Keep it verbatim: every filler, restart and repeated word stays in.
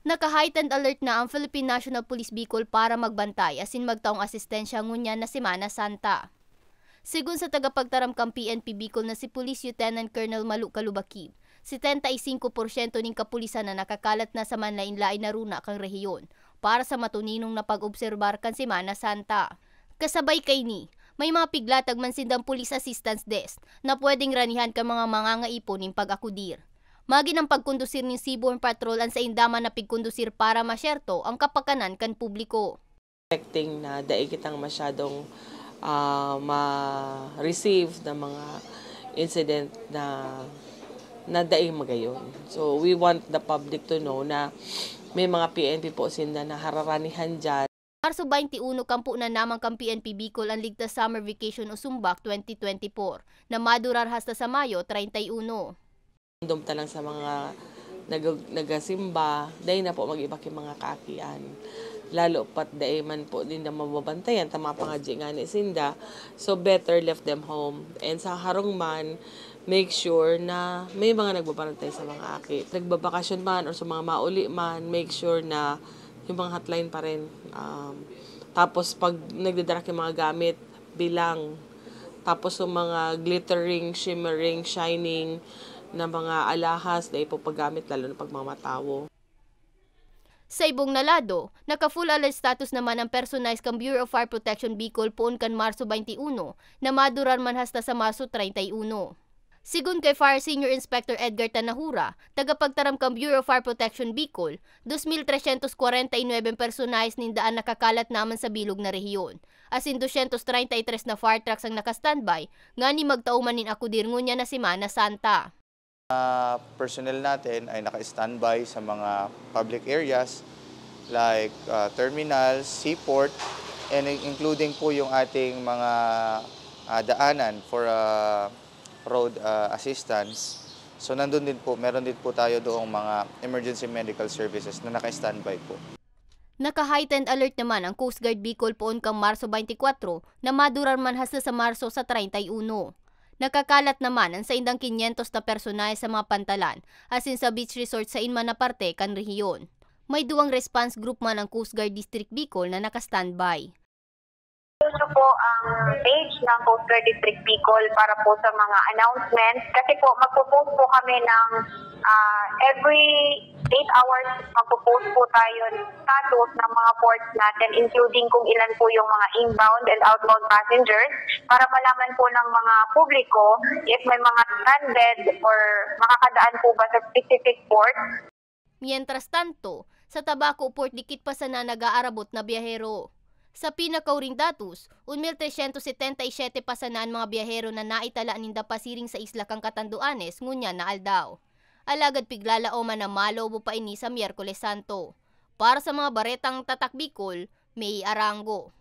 Naka-heightened alert na ang Philippine National Police Bicol para magbantay asin magtaong asistensya ngunyan na Semana Santa. Segun sa tagapagtaram kan P N P Bicol na si Police Lieutenant Colonel Malu Kalubakib, setenta y cinco porsyento nin kapulisan na nakakalat na sa manlaen-laen na runa kan rehiyon para sa matuninong na pag-obserbar kan Semana Santa. Kasabay kaini, may mga piglatag man sindang Police Assistance Desk na pwedeng ranihan kan mga mangangaipo nin pag-akudir. Magin ang pagkondusir nin Seaborne Patrol an sainda man na pigkondusir para masyerto ang kapakanan kan publiko. Expecting na dai kitang masyadong, ah, ma-receive na mga incident na, na dai magayon. So, we want the public to know na may mga P N P po sinda na hararanihan diyan. Marso twenty-one, kampo na naman kan P N P Bicol ang Ligtas Summer Vacation o Sumbak twenty twenty-four, na madurar hasta sa Mayo treinta y uno. Dom ta lang sa mga nag-, nagasimba, dai na po mag-iba ki mga kaakian. Lalo pat dai man po din na mababantayan ta mga pangadyi ngani sinda. So, better left them home. And sa harong man, make sure na may mga nagbabantay sa mga aki. Nagbabakasyon man or sa mga mauli man, make sure na yung mga hotline pa rin. Um, tapos pag nagdadara kayong mga gamit, bilang. Tapos yung mga glittering, shimmering, shining na mga alahas na ipapagamit, lalo na pag mga matawo. Sa ibong na lado, naka-full alert status naman ang personahe kan Bureau of Fire Protection Bicol poon kan Marso twenty-one, na madurar man hasta sa Marso treinta y uno. Segun kay Fire Senior Inspector Edgar Tanahura, tagapagtaram kan Bureau of Fire Protection Bicol, dos mil tresyentos kwarenta y nuebe personahes ninda an nakakalat naman sa bilog na rehiyon, asin dosyentos treinta y tres na fire trucks ang naka-standby ngani magtao man nin akudir ngunyan na Semana Santa. Mga personnel natin ay naka-standby sa mga public areas like, ah, terminals, seaport, and in-, including po yung ating mga, ah, daanan for, ah, road, ah, assistance. So, nandun din po, meron din po tayo doong mga emergency medical services na naka-standby po. Naka-heightened alert naman ang Coast Guard Bicol poon kan Marso twenty-four na madurar man hasta sa Marso sa treinta y uno. Nakakalat naman an saindang kinyentos na personahe sa mga pantalan asin sa beach resort sain man na parte kan rehiyon. May duwang response group man ang Coast Guard District Bicol na naka-standby. Follow nyo po ang page ng Coast Guard District Bicol para po sa mga announcements. Kasi po, magpo-post po kami ng, ah, every eight hours, magpo-post po tayo ng status ng mga ports natin, including kung ilan po yung mga inbound and outbound passengers, para malaman po ng mga publiko if may mga stranded or makakadaan po ba sa specific port. Mientras tanto, sa Tabaco Port dikit pa sana nag-aarabot na biyahero. Sa pinakauring datos, un mil tresyentos setenta y siyete pa sana an mga biyahero na naitala ninda pasiring sa isla kan Catanduanes ngunyan na aldaw. Alagad piglalaoman na malobo pa ini sa Miyerkules Santo. Para sa mga baretang Tatak Bicol, May Arango.